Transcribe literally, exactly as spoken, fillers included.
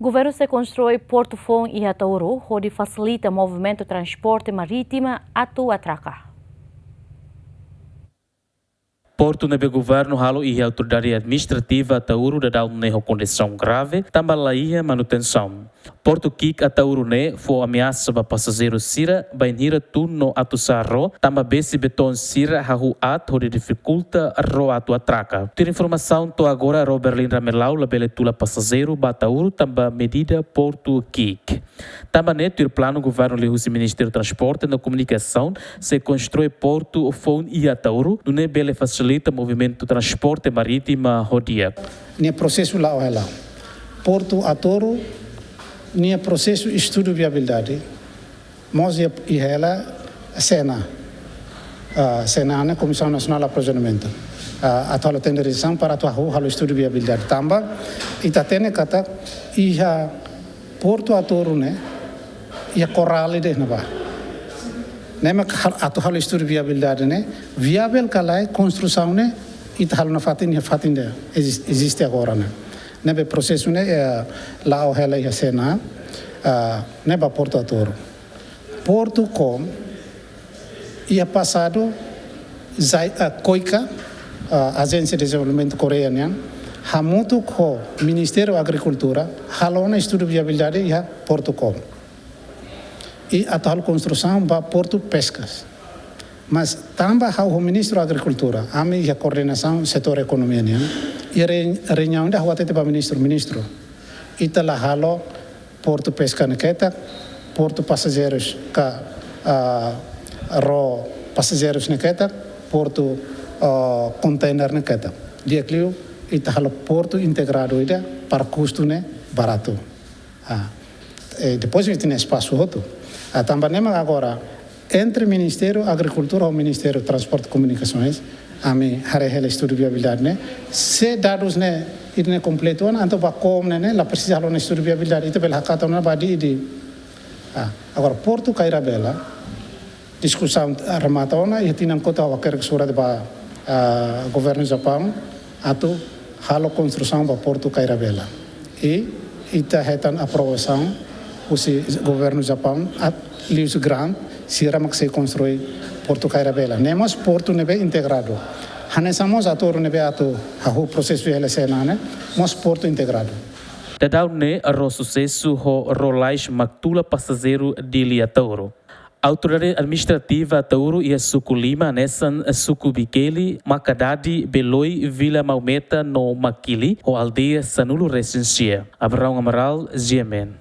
Governu sei konstrui portu foun iha Ataúro, hodi fasilita movimentu transporte marítima atu atraka. Portu ne'ebé governu halo iha Autoridade Administrativa Ataúro daudaun ne'e ho kondisaun grave, tanba la iha manutensaun. Portu ki'ik Ataúro ne'e fó ameasa ba pasajeiru sira, bainhira tun no atu sa'e ró, tanba besi betoun sira hahú aat hodi difikulta ró atu atraka. Tuir informasaun to'o agora ró Berlin Ramelau labele tula pasajeiru ba Ataúro tanba medida portu ki'ik. Tanba ne'e tuir planu governu liuhusi Ministériu Transporte no Komunikasaun sei konstrui portu foun iha Ataúro, nune'e bele fasilita movimentu transporte marítima ho di'ak. Nia prosesu la'o hela. Portu Ataúro, nia prosesu estudu viabilidade. Mós iha, iha hela CNA. Ah, CNA ne'e Komisaun Nasionál Aprovisionamentu. Ah, atu halo tenderizasaun para atu hahú halo estudu viabilidade. Tanba, ita hatene katak, iha portu Ataúro ne'e, iha korál ida iha ne'ebá. Ne'e mak hal-, atu halo estudu viabilidade ne'e, viavel ka lae konstrusaun ne'e, ita halo nafatin, iha fatin ida ezis-, eziste agora ne'e. Ne'ebé prosesu ne'e, eh, la'o hela iha CNA, ah, ne'e ba portu Ataúro. Portu KOM, iha pasadu, Zai-, ah, KOICA, ah, Ajénsia Dezenvolvimentu Koreia nian, hamutuk ho Ministériu Agrikultura, halo ona estudu viabilidade iha portu KOM. I atu halo konstrusaun ba portu peskas. Mas tanba ha'u ho Ministru Agrikultura, ami iha koordenasaun setór ekonomia nian, iha re-, reuniaun ida ha'u hatete ba ministru, Ministru, ita la halo portu peska ne'e ketak, portu pasajeirus ka, ah, ró pasajeirus ne'e ketak, portu, ah, konteiner ne'e ketak. Di'ak liu, ita halo portu integradu ida para kustu ne'e baratu. Ah, eh, depois ita-nia espasu hotu. Ah, tanba ne'e mak agora, entre Ministériu Agrikultura ho Ministériu Transporte Komunikasoens, ami haree hela estudu viabilidade ne'e. Se dadus ne'e, ida-ne'e kompletu ona, entaun ba KOM ne'e, ne'e, la presiza halo ona estudu viabilidade, ita bele hakat ona ba di'ak, di'ak. Ah, agora, portu Cairabela, diskusaun remata ona, iha tinan kotuk ha'u hakerek surat ba, ah, governu Japaun, atu halo konstrusaun ba portu Cairabela. I ita hetan aprovasaun husi governu Japaun, atu liuhusi grant, sira mak sei konstrui portu Cairabela. Ne'e mós portu ne'ebé integradu. Hanesan mós Ataúro ne'ebé atu hahú prosesu iha CNA ne'e, mós portu integradu. Daudaun ne'e ró Susesu ho ró Lais mak tula pasajeiru Dili Ataúro. Autoridade Administrativa Ataúro iha suku lima hanesan suku Bikeli, Makadadi, Beloi, Vila Maumeta no Makili, ho aldeia sanulu-resin-sia. Abraão Amaral, GMN.